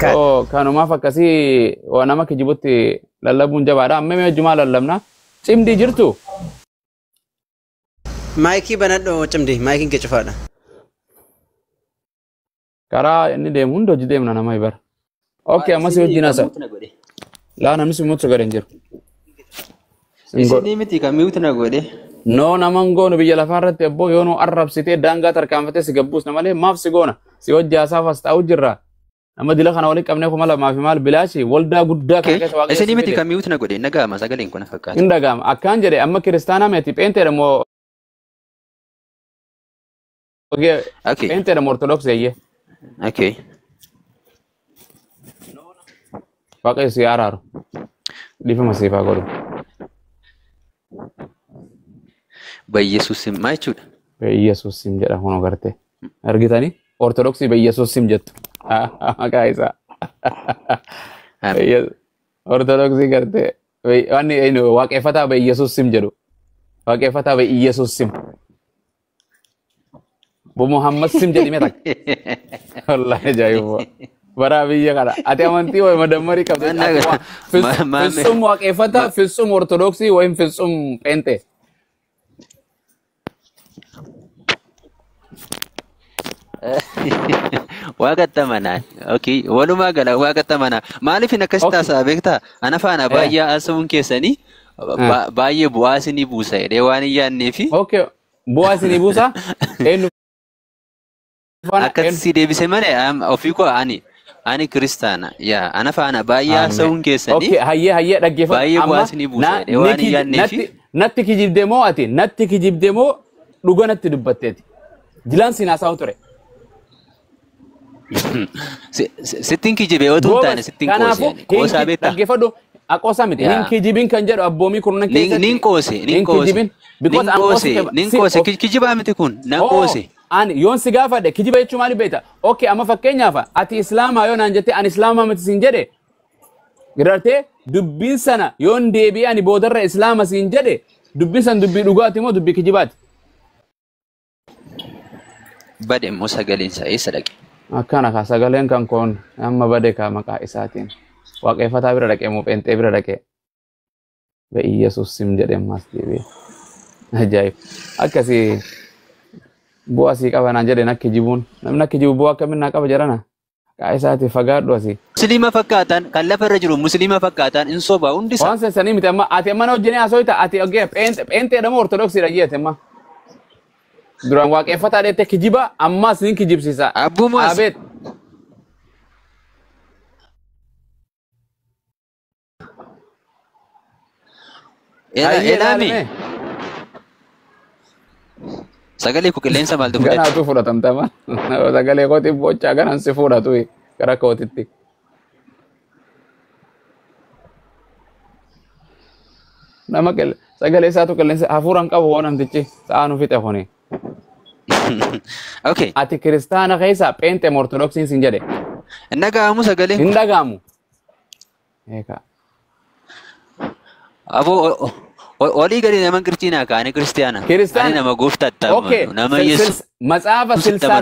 So kanumaaf akkasii waa nama kijibutti lallabuun jabaadha. Amma mee jumaa lallabna. Cimdii jirtu. Maayikii banadhu cimdii, maayikiin kee cufaadha. Karaa inni deemu hunda hojii deemna nama bara. Okay, ammas wajjin haasa. Laa namni si mute godhe hin jiru. Isinii miti kan mute na godhe. No naman goonu biyya lafaa irratti abboo yoo nu arrabsitee daangaa tarkaanfatee si gabbuusna malee maaf si goona si hojii haasaaf as taa'u jirra. Nama dila kana walitti qabnee 2000 fi maal bilaashi waldaa guddaa kana keessa waaqayyo Isinii si miti fide. kan mute na godhe nagaama sagaleen kun fakkaata. Hin dhaga'ama. Akkaan jedhe amma kiristaanaa meeti pheenteedha moo Okay. pheenteedha moo ortodoksii eeyyee. Okay. Waaqayyo si araaru. Dhiifama siif haa godhu. Bayyesuus sim maa jechuudha? Beeyyesuus sim jedha kun agartee. Argitanii? Ortodoksii beeyyesuus sim jettu. Maqaa isaa. Ortodoksii gartee. Wanni eenyu waaqeffataa beeyyesuus sim jedhu. Waaqeffataa beeyyesuus sim. Bu Muhammad sim jedhime takka. Wallaahi ajaa'iba. Bara biyya kana. Ati amantii wayi madammarii qabdi. Fitsum waaqeffataa, fitsum ortodoksii wayim fitsum pheenxee. Waaqatti amanaa. Okay. Walumaa gala waaqatti amanaa. Maaliif hin akkas taasisaa beektaa? Ana faana baay'ee haasa'uun keessanii baay'ee bu'aa isinii buusa jedhee waan hin yaadneefi. Okay. Bu'aa isinii buusa? Eenyu faana? Akkas si deebise malee ofii koo ani kiristaana. Yaa ana faana baay'ee haasa'uun keessanii. Okay. Hayyee hayyee dhaggeeffadhu. Baay'ee bu'aa isinii buusa jedhee waan hin yaadneefi. Natti kijibdee moo ati? Natti kijibdee moo dhuga natti dubbatteeti? Jilaan siin haasa'u ture. Sittiin kijibee otoo hin taane sittiin qoose. Qoosaa beektaa? Dhaggeeffadhu. Qoosaa miti. Hin kijibin kan jedhu abboomii kurnan keessatti. Nin qoose. Nin qoose. Nin qoose. Nin qoose. Kijibaa miti kun. Nan qoose. Ani yoon si gaafadhe kijiba jechuun maali beekta? Okay amma fakkeenyaaf ati islaamaa yoo naan jette ani islaamaa miti siin jedhe gartee dubbiin sana yoon deebi'ee ani boodarra islaama siin jedhe dubbiin san dubbii dhugaati moo dubbii kijibaati? Bade immoo sagaleen isaa eessa dhaqe? Akkana kaa sagaleen kan koon amma bade kaa maqaa isaatiin waaqeffataa bira dhaqee moo pheenxee bira dhaqee be'iyyesuus sim jedhee ammas deebi'e. Ajaa'ib akkasii bu'aa sii qaba naan jedheen akka kijibuun namni akka kijibu bu'aa akkamiin naa qaba jedhana maqaa isaatiin fagaadhu asii. Musliima fakkaatan kan lafa irra jiru musliima fakkaatan hin soba hundi isaa. Waan sanii miti amma ati amma na wajjin haasofta ati ogee pheenxeedha moo ortodoksiidha jeete amma. Duraan waaqeffataa dheette kijiba ammas nin kijibsiisa. Abbumas. Abeet. Elaami. Sagalee koo qilleensa maaltu fudhate? Ganaatu fudhatamtama. Sagalee kootiin bochaa ganaan si fudhatu gara kootitti. Nama sagalee isaatu qilleensa hafuuraan qabu hoo namtichi sa'aa nu fixe kuni. Okay. Ati kiristaana keessa pheenxee ortodoksiin sin jedhe. Hin dhaga'amu sagaleen Hin dhaga'amu. Eegaa. Aboo olii gadi nama kiristiinaa kaane kiristiyaana. Kiristaana. Ani nama gooftaatti amanu. Nama Yesuus. Matsaafa silsaa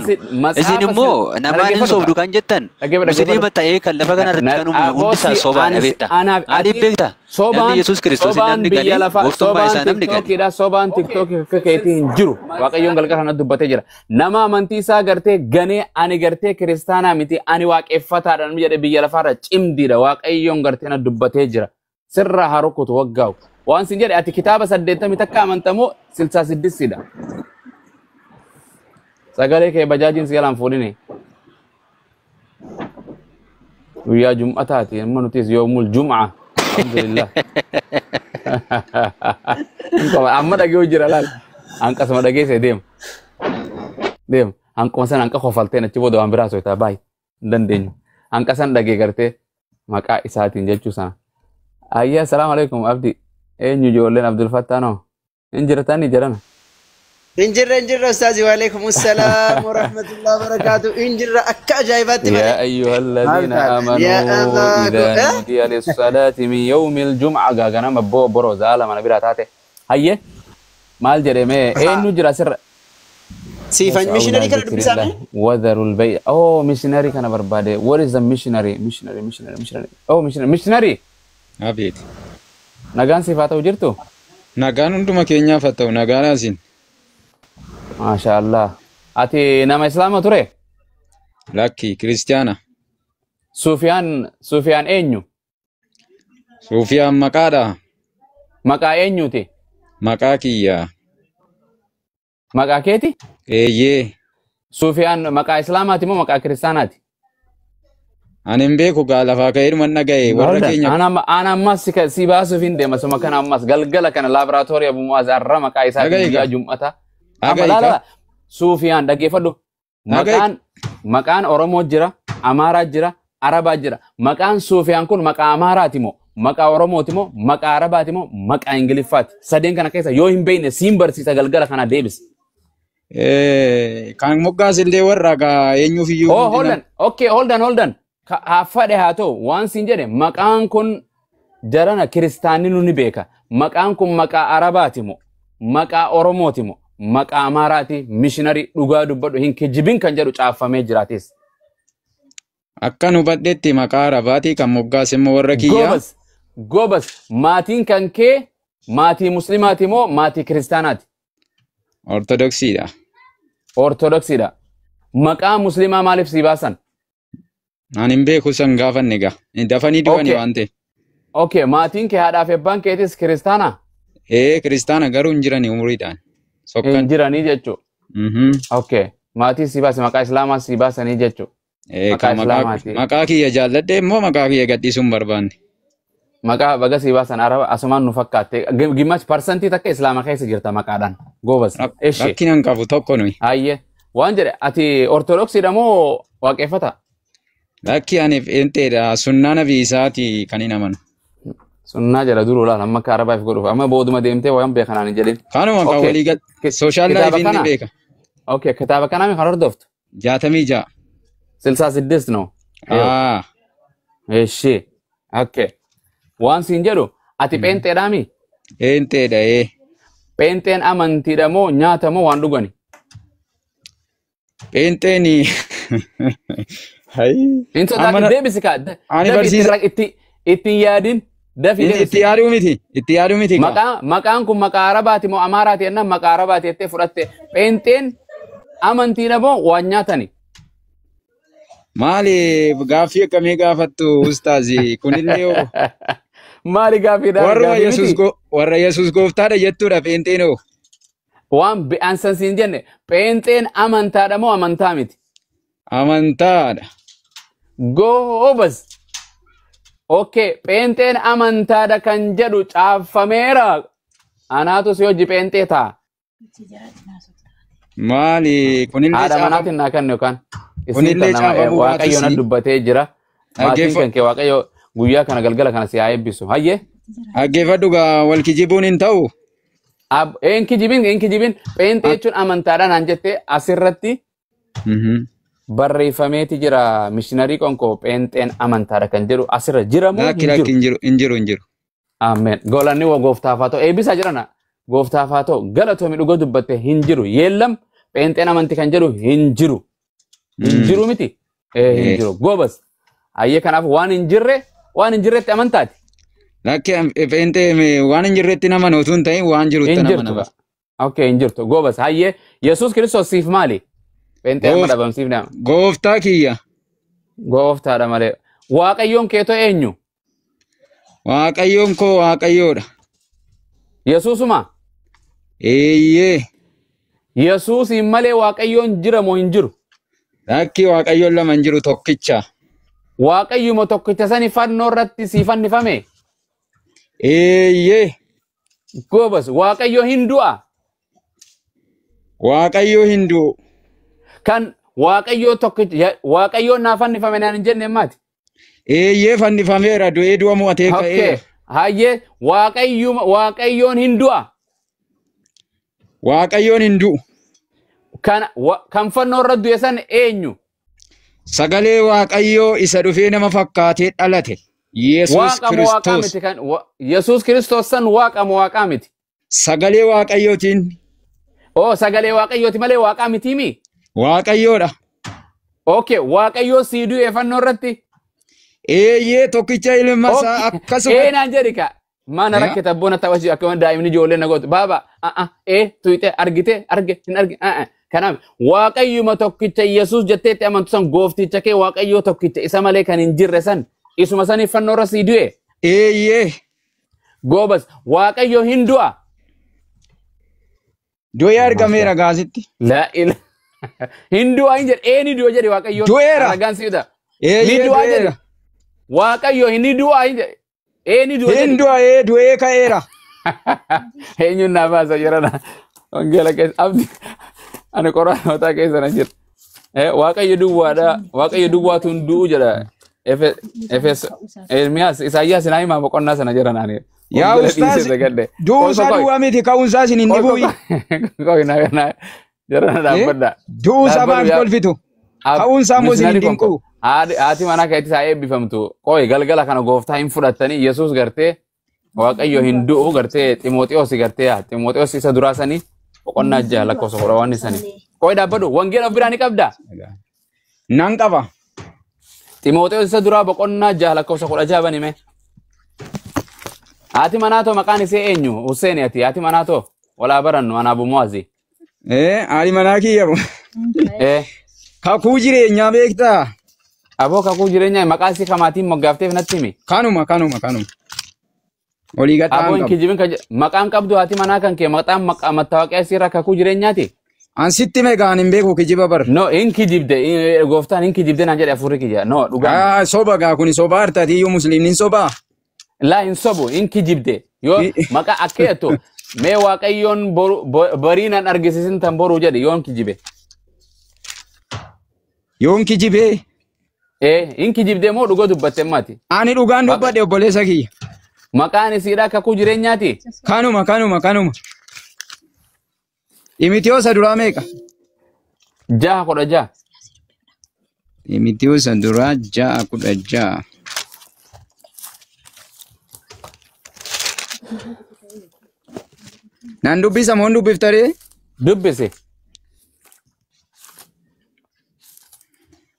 Isin immoo namaan hin sobdu kan jettan musliima ta'ee kan lafa kana irratti kan uumamu hundi isaa sobaadha beektaa. Maaliif beektaa? Namni Yesuus Kiristoos namni galee gooftummaa isaa namni galee. Sobaan tiktookii akka keetii hin jiru. Waaqayyoon galgala kana dubbatee jira. Nama amantii isaa gartee ganee ani gartee kiristaanaa miti ani waaqeffataadha namni jedhe biyya lafaarra cimdiidha. Waaqayyoon gartee na dubbatee jira. Sirra haa rukutu waggaa'u. Waan sin jedhe ati kitaaba 80 amantamoo 66dha. Sagalee kee bajaajiin si jalaan fuudhine. Guyyaa jum'ataati amma nutis yoomul jum'a. Alhamdulillah. Amma dhagee jira laal. Hanqasuma dhageesse deema. Deema. Hanquma sana hanqa kofalteen achi booda waan biraa soitaa baay'ee hin dandeenyu. Hanqa san dhagee gartee maqaa isaatiin jechuu sana. Ayyaa assalaamu alaikum Abdi. Eenyu ijoolleen Abdul Fattaa noo? Hin jirtanii jedhana. Injirra injirra ustaazi waalaikum assalaam wa rahmatullahi wa barakaatu. Injirra akka ajaa'ibaatti يا malee. أيها الذين آمنوا يا إذا نودي للصلاة من يوم الجمعة غاغنا مبو برو زالا من بيرا تاتي هيا مال جري مي إيه نجرا سر Siifan missionarii kana dubbisaa. Wadharul bay. Oh, missionary kana barbaade. What is the missionary? Missionary, missionary, missionary. Oh, missionary, missionary. Abeet. Nagaan siif haa ta'u jirtu? Nagaan hunduma keenyaaf haa ta'u, nagaan asin. Maasha Allah. Ati nama Islaama ture? Lakki, kiristiyaana. Sufiyaan eenyu? Sufiyaan maqaadha. Maqaa eenyuti? Maqaa kiyya. Maqaa keeti? Eeyyee. Sufiyaan maqaa Islaamaati moo maqaa kiristaanaati? Ani hin beeku gaa lafaa ka'ee dhuman dhaga'e warra keenya. Ana ammas si baasuuf hin deema suma kana ammas galgala kana laaboraatoorii Abu Mu'aaz arra maqaa isaa guyyaa Jum'ata. Amma laala Sufiyaan dhaggeeffadhu. Maqaan Oromoo jira, Amaaraa jira, Arabaa jira. Maqaan Sufiyaan kun maqaa Amaaraati moo maqaa Oromooti moo maqaa Arabaati moo maqaa Ingiliffaati? Sadeen kana keessa yoo hin beekne siin barsiisa galgala kana deebisa. Kan moggaas illee warra gaa eenyuuf iyyuu. Oh, hold on. Okay, hold on, hold on. Haa fadhe haa ta'u waan siin jedhe maqaan kun jarana kiristaanni nu ni beeka. Maqaan kun maqaa Arabaati moo maqaa Oromooti moo maqaa Amaaraati? Missionarii dhugaa dubbadhu hin kijibin kan jedhu caaffamee jiraatis. Akka nu badhetti maqaa Arabaati kan moggaas immoo warra kiyyaa. Gobas, gobas maatiin kan kee maatii Muslimaati moo maatii kiristaanaati? Ortodoksiidha. Ortodoksiidha. Maqaa Muslimaa maaliif sii baasan? Ani hin beeku san gaafanne gaa. Dafanii dufanii waan ta'eef. Okay, maatiin kee haadhaa fi abbaan keetis kiristaanaa? Ee, kiristaana garuu hin jirani umuriidhaan. Hin jiranii jechuudha. Okay, maatii sii baase maqaa Islaamaa sii baasanii jechuudha. Maqaa Islaamaati. Maqaa kiyya jaalladhe immoo maqaa kiyya gadhiisuu hin barbaanne. Maqaa baga sii baasan Araba asumaan nu fakkaatte. Gimmaach parsantii takka Islaama keessa jirta maqaadhaan. Goobas. Rakkina hin qabu tokko nuyi. Hayyee. Waan jedhe ati Ortodoksiidha moo waaqeffata? Lakki ani pheenxeedha. Sunnaa nabii isaati kan hin amanu. Sunnaa jala duruu laala amma akka Arabaaf godhuuf amma booduma deemtee waan beekanaan hin jedhin. Kanuma kan walii gal sooshaal laayifiin ni beeka. Okay, kitaaba kanaa kan hordoftu? 66. 66 no. Eshi. Okay. Waan siin jedhu ati pheenxeedhaami? Pheenxeedha ee. Pheenxeen amantiidha moo nyaata moo waan dhugani? Pheenxeen Hin sodaatin deebisi kaa. Ani barsiisa. Ittiin yaadin dafii deebisi. Itti yaaduu miti. Itti yaaduu miti. Maqaan kun maqaa Arabaati moo Amaaraati jennaan maqaa Arabaati jettee fudhatte. Pheenxeen amantiidha moo waan nyaatani? Maali gaaffii akkamii gaafattu ustaazi? Kunillee hoo? Maali gaaffiidha? Warra Yesuus gooftaadha jettuudha pheenxeen hoo? Waan ansan siin jenne pheenxeen amantaadha moo amantaa miti? Amantaadha. Goobas. Okay, pheenxeen amantaadha kan jedhu caaffameera. Anaatu si hojii pheenxee ta'a. Maali kunillee haadha manaatiin naa kennu yookaan kunillee caafamuu Waaqayyo na dubbatee jira. Maatiin kan kee Waaqayyo guyyaa kana galgala kana si haa eebbisu. Hayyee. Dhaggeeffadhu gaa wal kijibuun hin ta'u. Een kijibin pheenxee jechuun amantaadha naan jettee asirratti barreeffameeti jira missionarii qonkoo pheenxeen amantaadha kan jedhu asirra jira moo hin jiru? Hin jiru hin jiru. Ameen. Golanni wa gooftaaf haa ta'u. Eebbisaa jirana. Gooftaaf haa ta'u. Galatoomi dhuga dubbatte hin jiru. Yeellam pheenxeen amantii kan jedhu hin jiru. Hin jiru miti. Hin jiru. Goobas. Hayyee kanaaf waan hin jirre waan hin jirretti amantaati. Lakki pheenxee waan hin jirretti nama utuu hin ta'in waan jirutti nama nama. Okay, hin jirtu. Goobas. Hayyee Yesuus Kiristoos siif maali? Pheenxee amma dhabamsiif nama. Gooftaa kiyya. Gooftaadha malee. Waaqayyoon keetoo eenyu? Waaqayyoon koo Waaqayyoodha. Yesuusuma? Eeyyee. Yesuusiin malee Waaqayyoon jira moo hin jiru? Lakki Waaqayyoon lama hin jiru tokkicha. Waaqayyuma tokkicha sani fannoo irratti sii fannifame? Eeyyee. Goobas Waaqayyo hin du'a? Waaqayyo hin du'u. Kan Waaqayyo tokkicha Waaqayyoon naa fannifame naan hin jenne maati? Eeyyee fannifameera du'ee du'a mo'atee ka'eera. Hayyee Waaqayyoon hin du'a? Waaqayyoon hin du'u. Kan fannoo irra du'e san eenyu? Sagalee Waaqayyoo isa dhufee nama fakkaatee dhalate. Yesuus Kiristoos. Yesuus Kiristoos san waaqa moo waaqaa miti? Sagalee Waaqayyootiin. Oo sagalee Waaqayyooti malee Waaqaa mitiimi? Waaqayyoodha. Okay, Waaqayyoo sii du'e fannoo irratti? Eeyyee tokkicha ilma isaa akkasuma. Ee naan jedhi ka. Maana rakkate abboon taphachi akkuma daa'imni ijoollee na gootu. Baaba ee tuyxe argite arge hin arge. Kanaaf Waaqayyuma tokkicha Yesuus jetteetti amantu san goofticha kee Waaqayyoo tokkicha isa malee kan hin jirre san isuma saniif fannoo irra sii du'e. Eeyyee. Goobas Waaqayyo hin du'a. Du'ee argameera gaasitti. Laa ila. Hin du'a hin jedhe ee ni du'a jedhe Waaqayyo. Du'eera. Ragaan siidha. Ni Eeyyee du'a jedhe. du'eera. Waaqayyo hin du'a hin jedhe. Ee ni du'a Hin jedhe. du'a ee du'ee ka'eera. Eenyuun naa baasa jedhana. Wangeela keessa abdi ani qoraanootaa keessa nan jira. Waaqayyo duwwaadha. Waaqayyo duwwaatu hin du'u jedha. Efes Ermiyaas Isaayyaas naa himaa boqonnaa sana jedhan ani. Yaa Wangeela ustaaz dhiisee sagadde. du'uunsaa duwwaa miti ka'uunsaa isin hin dhibuuyi. Qoy na jedhana dhaabbadha. Du'uunsaa Dhaabbadhu maaf yaa kolfitu? Ka'uunsaa immoo isin hin mishinari konko. dinqu. Haati manaa keetti isaa eebbifamtu. Qoy galgala kana gooftaa hin fudhattanii Yesuus gartee Waaqayyo hin du'u gartee Ximooxiyoos gartee Ximooxiyoos isa duraa sanii boqonnaa 6 lakkoofsa 10 waan sanii. Qoy dhaabbadhu wangeela of biraa ni qabdaa? Nan qaba. Ximooxiyoos isa duraa boqonnaa 6 lakkoofsa 16 banime. Haati manaa too maqaan isee eenyu? Hussein ati haati manaa too walaa barannu anaa Bumuwazi. Haati manaa kiyya. Kakuu jireenyaa beektaa? Aboo kakuu jireenyaa maqaa isii kamaatiin moggaafteef natti himi. Kanuma kanuma kanuma. Olii Aboo gadhaan hin qabu. kijibin kan maqaan qabdu haati manaa kan kee maqaan mattaawoqiyaa isiirraa kakuu jireenyaati. An sitti meeqaan hin beeku kijiba bar. No hin kijibde gooftaan hin kijibde naan jedhe hafuurri kiyya. No dhugaan. Soba gaa kuni soba hartaati iyyuu musliimni hin sobaa. Laa hin sobu hin kijibde yoo maqaa akka jettu mee Waaqayyoon barii nan argisiisin tan boruu jedhe yoon kijibe. Yoon kijibee. Hin kijibde moo dhugoo dubbatte maati? Ani dhugaan dubbadhe obboleessa kiyya. Maqaan isiidhaa kakuu jireenyaati. Kanuma kanuma kanuma. Ximotewos duraa meeqa? 6 16. Ximotewos duraa 6 16. Nan dubbisa moo hin dubbiftaree? Dubbisi.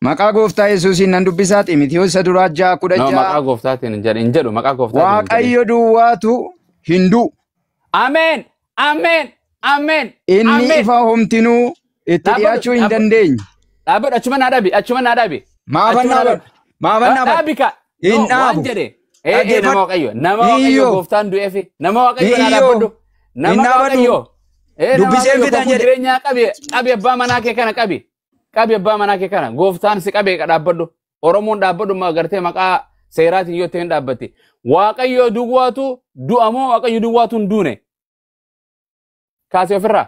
Maqaa gooftaa Yesuusiin nan dubbisaa Ximotewos duraa 6 No maqaa 16. gooftaatiin hin jedhu hin jedhu maqaa gooftaatiin hin jedhin. Waaqayyo duwwaatu hin du'u. Ameen! Ameen! Ameen! Inni Ameen! ifa homtinuu itti Dhaabbadhu dhiyaachuu hin dandeenye. Dhaabbadhu achuma naa dhaabi achuma naa dhaabi. Maafan Achuma naa dhaabadhu? dhaabi. Maafan dhaabadhu? Dhaabi ka. Hin No waan dhaabu. jedhe. Nama Dhaggeeffadhu. Waaqayyo nama Waaqayyo Iyyoo. gooftaan du'eefi nama Waaqayyo naa Iyyoo. dhaabbadhu. Hin Nama dhaabadhu. Waaqayyo. Nama Dubbiseen Waaqayyo fixan kakuu jedhe. jireenyaa qabi qabi abbaa manaa kee kana qabi. Qabi abbaa manaa kee kana gooftaan si qabe dhaabbadhu. Oromoon dhaabbadhu gartee maqaa seeraatiin yoo ta'e hin dhaabbatti. Waaqayyo duwwaatu du'a moo Waaqayyo duwwaatu hin duune? Kaasee ofirraa.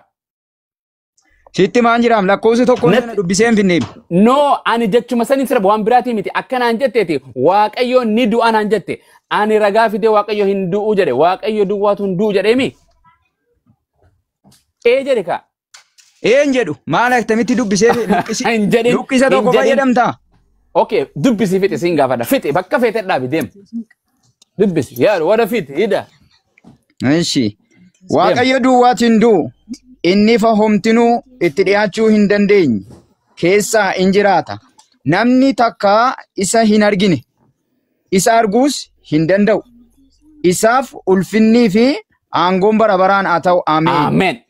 Sitti maan jiraam lakkoofsi tokko Natti sana dubbisee hin finneem. No, ani jechuma saniin sirba waan biraatii miti. Akkanaan jetteeti Waaqayyo ni du'a naan jette. Ani ragaa fidee Waaqayyo hin du'u jedhe. Waaqayyo duwwaatu hin du'u jedheemi. Ee jedhe ka. Een jedhu maal akkamitti dubbisee Hin jedhin luqqisa hin tokko jedhin. fayyadamtaa? Okay, dubbisi fixe siin gaafadha. Fixe bakka feete dhaabi deem. Dubbisi yaa wada fixe hidha. Ishi. Deem. Waaqayyo duwwaatu hin du'u. Inni ifa homtinuu itti dhiyaachuu hin dandeenye. Keessaa in jiraata. Namni takka isa hin argine. Isa arguus hin danda'u. Isaaf ulfinnii fi aangoon bara baraan haa ta'u. Ameen. Ameen.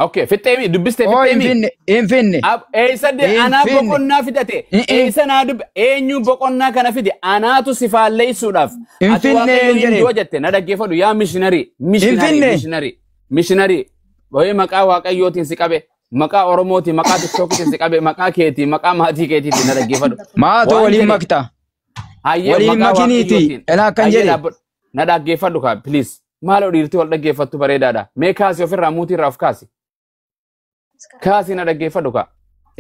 Okay, fixeemi dubbiste Oo hin fixeemi. finne hin finne Eessa hin anaa finne. boqonnaa fidate eessa naa dubbi eenyu boqonnaa kana fide anaatu si faalleessuudhaaf Hin ati finne Waaqayyo hin hin jedheen. du'a jette na dhaggeeffadhu yaa mishinari Hin mishinari finne. mishinari mishinari wayii maqaa Waaqayyootiin si qabe maqaa Oromootiin maqaa Tiktookitiin si qabe maqaa keetiin maqaa maatii keetiitiin na dhaggeeffadhu Maatoo waan waliin jedhe makta. hayyee Waliin maqaa makiniiti. Waaqayyootiin Elaa akkan hayyee jedhe. dhaabbadhu na dhaggeeffadhu kaa please maaloo dhiirtii wal dhaggeeffattu bareedaadha mee kaasi ofirraa muutii irraa of kaasi kaasi na dhaggeeffadhu kaa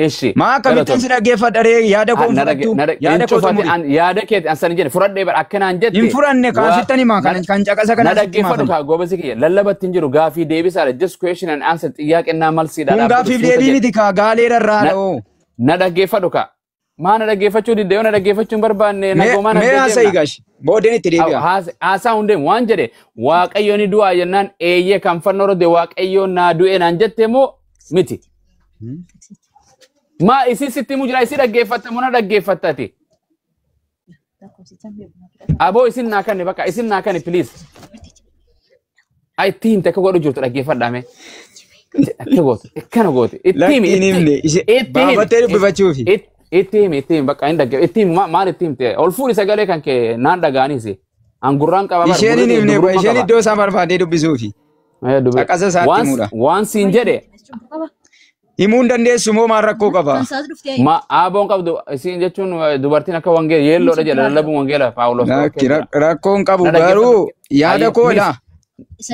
ishi Maa akkamittiin galatoon si dhaggeeffadha ree yaada koo hin na dhagge fudhattu na dhagge yaada hin koo cufate xumuri. an yaada keeti an sani jedhe fudhadhee bara akkanaan Hin jette fudhanne waa kaasittan himaa na kan kan caqasa na kana sitti himaa dhaggeeffadhu kana. kaa goobasi kiyya lallabatti hin jiru gaafii deebisaadha just question and answer xiyyaaqennaa malsiidha Kun dhaabbadhu gaaffiif suuta deebii jedhe miti kaa gaalee na rarraadha oo. na dhaggeeffadhu kaa maa na dhaggeeffachuu didde yoo na dhaggeeffachuu hin barbaanne Mee nagoomaa mee haasa'i deddeemna gash booddeen itti deebi'a. Haasaa hundeen waan jedhe Waaqayyo ni du'aa jennaan eeyyee kan fannoo irra Waaqayyo naa du'e naan jette moo Miti. Maa isin sitti himu jira isin dhaggeeffatta moo na dhaggeeffattati? Aboo isin naa kanne bakka isin naa kanne please. Ai itti himte akka godhu jirtu dhaggeeffadhaa mee. Akka goote akkana goote itti himi Lakki hin himne itti himi baafattee dubbifachuufi. itti himi itti himi bakka hin dhaggeeffa itti himi maal itti himte ol fuudhi sagalee kan kee naan dhaga'anis an gurraan qaba bar Isheen gurri hin himne dubrummaa isheen qaba. iddoo isaa barbaadee dubbisuufi. Caqasa isaatti himuudha. Waan siin jedhe Himuu hin dandeessu moo maal rakkoo qaba? ma aaboon qabdu isiin jechuun dubartiin akka wangeela yeelloodha jedha lallabuun wangeela Paawulos. Lakki rakkoon qabu Na dhaggeeffadhu. garuu yaada Ayyee, koodha.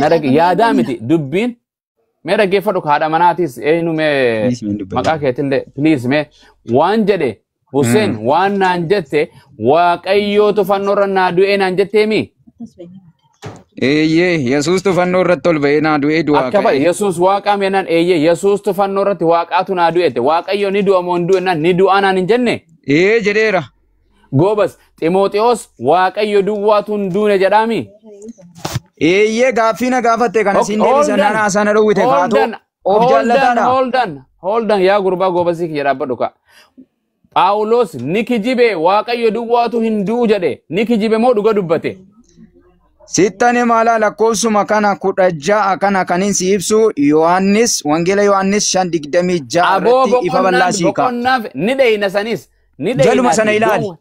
Na dhagge yaadaa miti dubbiin mee dhaggeeffadhu haadha manaatis eenyu mee Please mee dubbadhu. maqaa keetillee please mee waan jedhe Hussein waan naan jette Waaqayyootu fannoorra naa du'ee naan jetteemi. Eeyyee Yesuustu fannoo irratti ol ba'ee naa du'ee du'aa Akka fa'i ka'e. Yesuus waaqaa meenaan eeyyee Yesuustu fannoo irratti waaqaatu naa du'eete Waaqayyo ni du'a moo hin du'e naan ni du'aa naan hin jenne. Ee jedheera. Goobas Ximooxiyoos Waaqayyo duwwaatu hin duune jedhaami. Eeyyee gaaffii na gaafatte kana siin deebisa nana haasana dhowwite kaatoo of jaallataadha. Holdan, holdan yaa gurbaa goobasii kiyya dhaabbadhu ka. Phaawulos ni kijibe Waaqayyo duwwaatu hin du'u jedhe ni kijibe moo dhuga dubbate? Sittani maalaa lakkoofsuma kana 16 kana kanin si ibsu Yohaannis Wangeela Yohaannis 5:26 Aboo irratti ifa bal'aa boqonnaan sii ka'a. boqonnaaf ni dheeyna sanis ni Jaluma sana dheeyna ilaali.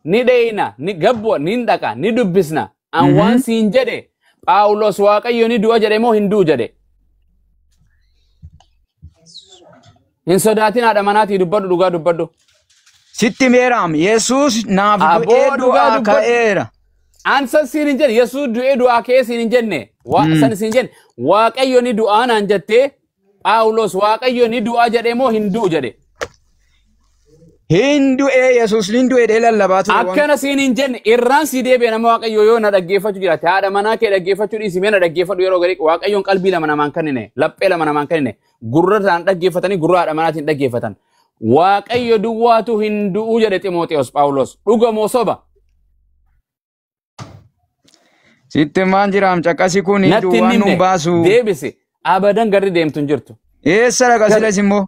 ni dheeyna ni gabbu'a ni dhaqa ni dubbisna an waan siin jedhe Phaawulos Waaqayyo ni du'a jedhe moo hin du'u jedhe? Hin sodaatin haadha manaatii dubbadhu dhugaa dubbadhu. Sitti meeraam Yesuus naaf Aboo du'ee dhugaa du'aa dubbadhu. ka'eera. An san siin hin jenne Yesuus du'ee du'aa ka'ee siin hin jenne san siin hin jenne Waaqayyo ni du'aa naan jettee Phaawulos Waaqayyo ni du'aa jedhe moo hin du'u jedhe? Hin du'ee Yesuus hin du'ee dhee lallabaa ture. Akkana siin hin jenne irraan si deebi'e nama Waaqayyo yoo na dhaggeeffachuu jiraate haadha manaa kee dhaggeeffachuu dhiisi mee na dhaggeeffadhu yeroo garii Waaqayyoon qalbii lama namaan kennine laphee lama namaan kennine gurra isaan dhaggeeffatanii gurra haadha manaatiin dhaggeeffatan. Waaqayyo duwwaatu hin du'u jedhe Ximooxiyoos Phaawulos dhuga moo soba? Sitti maan jiraam caqasi kun Natti hin duwwaan nun himne baasu. deebisi abadan garri deemtu hin jirtu. Eessa dhaqa silas immoo?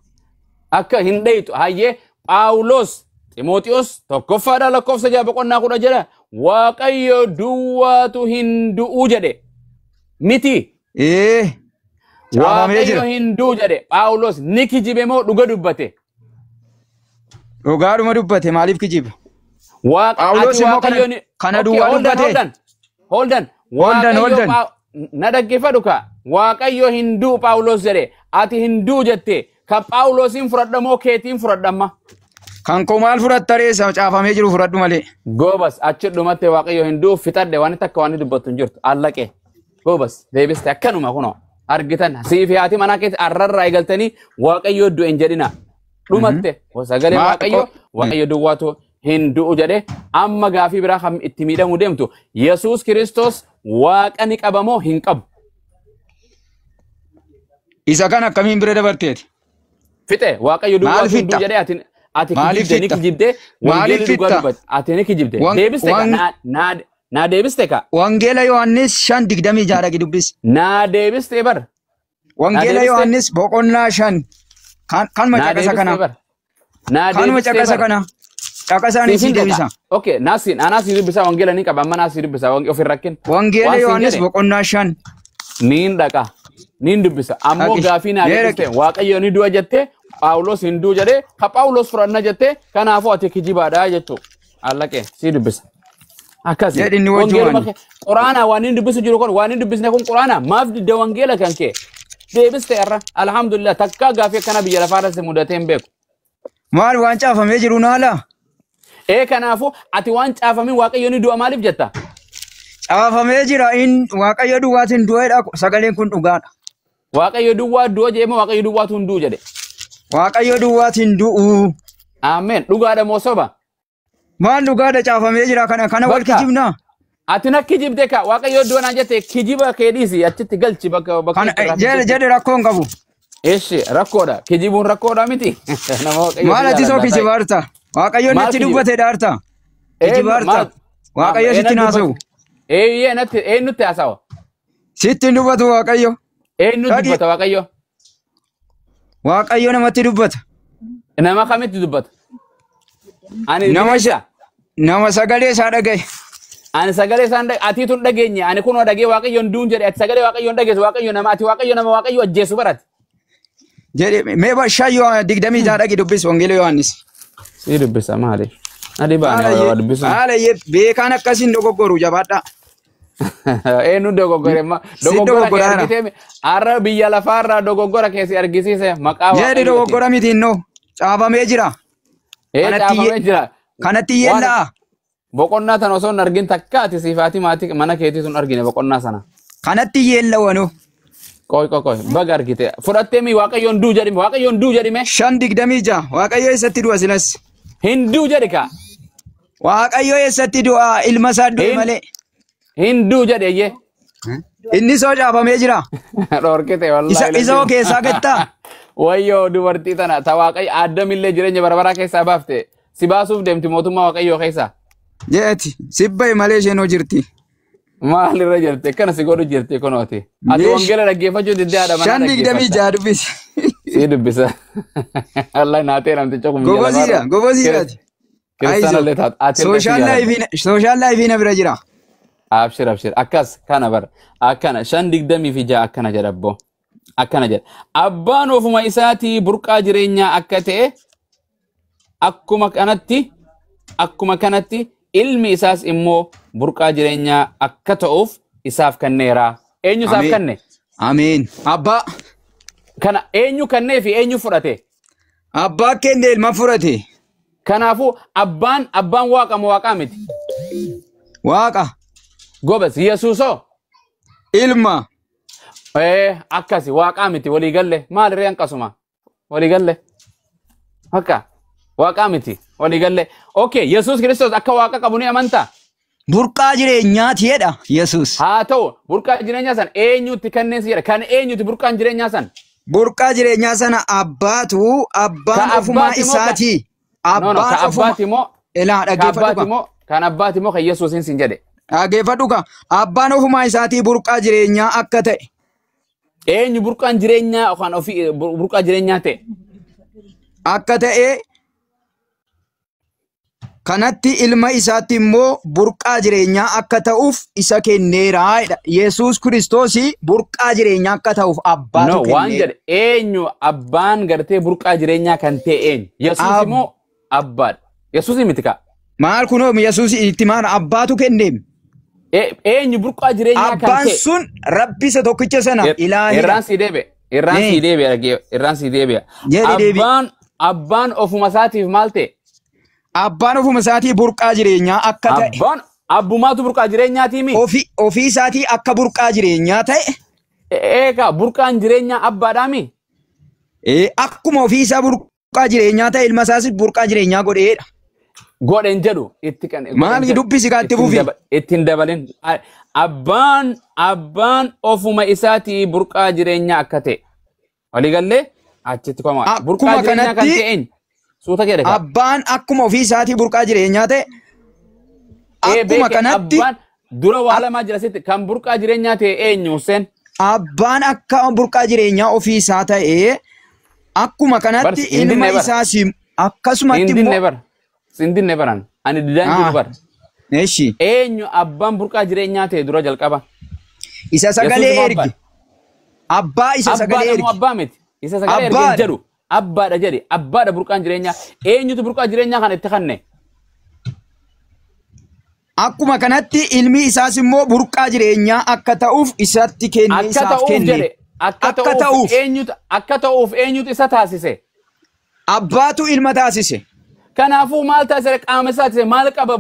Akka hin dheeytu hayyee Phaawulos Ximooxiyoos tokkoffaadha lakkoofsa 6 boqonnaa 10 jedha Waaqayyo duwwaatu hin du'u jedhe miti. Ee caafamee Waaqayyo jira. hin du'u jedhe Phaawulos ni kijibe moo dhuga dubbate? Dhugaadhuma dubbate maaliif kijiba? Waaqa Phaawulos ati immoo Waaqayyo ni kana Okay, duwwaa hold on, dubbate. hold on, hold on. Hold on, Waaqayyo hold on. Na dhaggeeffadhu ka Waaqayyo hin du'u Phaawulos jedhe ati hin du'u jette kan Phaawulosiin fudhadha moo keetiin fudhadhamma? Kan koo maal fudhatta reessa caafamee jiru fudhadhu malee. Goobas achi dhumatti Waaqayyo hin du'u fixadhe waan takka waan dubbattu hin jirtu allaqe. Goobas deebiste akkanuma kunoo argitan sii fi haati manaa keessa arrarraa eegaltanii Waaqayyo du'e hin jedhina. Dhumatte sagalee Waaqayyo Waaqayyo duwwaatu hin du'u jedhe amma gaafii biraa kan itti miidhamuu deemtu Yesuus Kiristoos Waaqa ni qaba moo hin qabu? Isa kan akkamiin bira dabarteeti? Fixe Waaqayyo Maal duwwaatu hin du'u fitta? jedhee ati ati Maaliif kijibde ni fitta? kijibde Maaliif wangeelli dhugaa fitta? dubbate ati ni kijibde deebiste ka naa deebiste ka Wangeela Yohaannis 5:26 dhaqi dubbisi. naa deebiste bar naa Wangeela deebiste Yohaannis boqonnaa 5 kanuma naa caqasa deebiste kana. bar naa Kanuma deebiste caqasa bar kana. Caqasaan siif isii hin dhaqa deebisa. okay naasiin anaasii dubbisa wangeela ni qaba amma naasii dubbisa of hin rakkin Wangeela waan siin Yohaannis jedhe boqonnaa 5. niin dhaqa niin dubbisa ammoo Dhaqi. gaafii naa Mee deebiste dhaqi. Waaqayyo ni du'a jette Phaawulos hin du'u jedhe ka Phaawulos fudhanna jette kanaafuu ati kijibaadha jechuu allaqe sii dubbisa. Akkasi Jedhi inni wangeeluma wajjumaani. quraanaa waan inni dubbisu jiru kun waan inni dubbisne kun quraanaa maaf didda wangeela kan kee deebiste irra alhamdulillah takkaa gaafii akkana biyya lafaa irratti mudatee hin beeku. Maal waan caafamee jiru naala? Ee kanaafuu ati waan caafamin Waaqayyo ni du'a maaliif jetta? Caafamee jira in Waaqayyo duwwaatiin du'eedha sagaleen kun dhugaadha. Waaqayyo duwwaa du'a jedhe moo Waaqayyo duwwaatu hin du'u jedhe? Waaqayyo duwwaatiin du'u. Ameen dhugaadha moo soba? Maal dhugaadha caafamee jira kana kana wal Bakka kijibnaa? ati na kijibde ka Waaqayyo du'a naan jette kijiba kee dhiisi achitti galchi bakka bakka Kana itti jedhe raafisitti. jedhe rakkoo hin qabu. Eshi rakkoodha kijibuun rakkoodha miti. Nama Waaqayyo Maal si ati soo jaalladha ta'i. kijibaarta? Waaqayyo Maal natti kijiba? dubbate dhaarta? Eenyu Kijibaarta? maal Waaqayyo sitti eenyu naasa'u. dubbate? Eeyyee natti eenyutti haasawa? Sitti hin dubbatu Waaqayyo. Eenyu Dhaqi dubbata Waaqayyo? Waaqayyo namatti dubbata. Nama kamitti dubbata? Ani Nama sagalee isaa dhagaye. Ani sagalee isaan atiitu hin dhageenye. Ani kunoo dhagee Waaqayyo hin duun jedhe. Ati sagalee Waaqayyo hin dhageessu. Waaqayyo nama ati Waaqayyo nama Waaqayyo ajjeesu barate. Jedhe mee 5 26 dhaqi dubbisi Wangeela Yohaannis. Si dubbisa maali? Adi baane waa dubbisu. Haala beekaan akkasiin dogoggoru jabaadhaa. Eenyu dogoggore ma dogoggora kee argitee har'a biyya lafaarraa dogoggora kee si argisiise maqaa Waaqayyooti. Jedhi dogoggora miti innoo caafamee jira. Caafamee jira. Kanatti yeellaa. Boqonnaa tan osoo hin argin takka ati siifaati maatii mana keetii sun argine boqonnaa sana. Kanatti yeellawanu. Qoy qoy qoy baga argite fudhattee mi Waaqayyoon duu jedhime Waaqayyoon duu jedhime. 5:26 Waaqayyo eessatti du'a silas. Hin duu jedhi kaa. Waaqayyo eessatti du'a ilma isaa du'e malee. Hin duu jedhe iyyee. Inni soo caafamee jira. Dhorkite wallaahi. Isa hoo keessaa gattaa? Wayyoo dubartii tana ta Waaqayyo addamillee jireenya bara baraa keessaa baafte si baasuuf deemti mootummaa Waaqayyoo keessaa. Jeeti sibba'i malee isheen hoo jirti. Maalirra jirti akkana si godhu jirti kunooti. Ati wangeela dhaggeeffachuu diddee haadha manaa 5:26 dubbisi. Si dubbisa. Wallahi naatee namticha kun biyya lafaarra. Gobosiidha gobosiidhaati. Kiristaanallee taatu. Ati Sooshaal laayifiin na bira jira. Abshir abshir akkas kana bara akkana 5:26 akkana jedha abboo akkana jedha abbaan ofuma isaatii burqaa jireenyaa akka ta'e akkuma kanatti ilmi isaas immoo burqaa jireenyaa akka ta'uuf isaaf kenneera. Eenyu isaaf kenne? Ameen. Abbaa. Kana eenyu kennee fi eenyu fudhate? Abbaa kenne ilma fudhate. Kanaafuu abbaan waaqa moo waaqaa miti? Waaqa. Gobas Yesuusoo. Ilma. Akkasi waaqaa miti walii galle maalirree hanqasuma walii galle akka waaqaa miti walii galle. Okay, Yesuus Kiristoos akka waaqa qabu ni amantaa? Burqaa jireenyaati jedha Yesuus. Haa ta'u burqaa jireenyaa sana eenyutti kanneen si jedha kan eenyuti burqaan jireenyaa sana? Burqaa jireenyaa sana abbaatu abbaan ofumaa isaati. Abbaan abbaati moo? Ilaa dhaggeeffadhu. Kan abbaati moo kan Yesuusin sin jedhe? Dhaggeeffadhu ka abbaan ofumaa isaatii burqaa jireenyaa akka ta'e. Eenyu burqaan jireenyaa yookaan ofii burqaa jireenyaa ta'e? Akka ta'e kanatti ilma isaatti immoo burqaa jireenyaa akka ta'uuf isa kenneera jedha. Yesuus Kiristoos burqaa jireenyaa akka ta'uuf abbaatu kenne. Waan jedhe eenyu abbaan gartee burqaa jireenyaa kan ta'e eenyu? Yesuus immoo abbaadha. Yesuus miti kaa. Maal kunoo Yesuus itti maal abbaatu kenneem? Eenyu burqaa jireenyaa kan ta'e? Abbaan sun Rabbi isa tokkicha sana ilaahidha. Irraan si deebi'e. Irraan si deebi'e. Irraan si deebi'e. Abbaan ofuma isaatiif maal ta'e? Abbaan ofuma isaatii burqaa jireenyaa akka ta'e. Abbaan abbumaatu burqaa jireenyaatii mi? Ofii isaatii akka burqaa jireenyaa ta'e. Eegaa burqaan jireenyaa abbaadhaa mi? Akkuma ofii isaa burqaa jireenyaa ta'e ilma isaas burqaa jireenyaa godheedha. Godhen jedhu itti kan. Maal dubbisi kaatti fufi? Ittiin dabalin. Abbaan ofuma isaatii burqaa jireenyaa akka ta'e. Waliigallee achitti koma. Burqaa jireenyaa kan ta'e eenyu? Suuta jedhe. Abbaan akkuma ofii isaatii burqaa jireenyaa ta'e. Akkuma kanatti. Dura waa lamaa jira sitti kan burqaa jireenyaa ta'e eenyu Hussein? Abbaan akka burqaa jireenyaa ofii isaa ta'e akkuma kanatti ilma isaas akkasumatti immoo. Sindinne baran ani didaan jiru bara. Eeshi. Eenyu abbaan burqaa jireenyaa ta'e dura jalqaba. Isa sagalee erge. Abbaa isa sagalee erge. Abbaa miti. Isa sagalee erge jedhu. Abbaadha jedhe. Abbaadha burqaan jireenyaa. Eenyutu burqaa jireenyaa kana itti kanne? Akkuma kanatti ilmi isaas immoo burqaa jireenyaa akka ta'uuf isatti kenne isaaf kenne. Akka ta'uuf eenyutu akka ta'uuf eenyutu isa taasise? Abbaatu ilma taasise. Kanaafuu maal taasise qaama isaa taasise maal qaba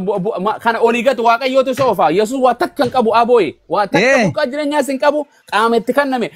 kana olii gatu Waaqayyootu isa oofaa Yesuus waa takka hin qabu abooye waa takka burqaa jireenyaas hin qabu qaama itti kenname.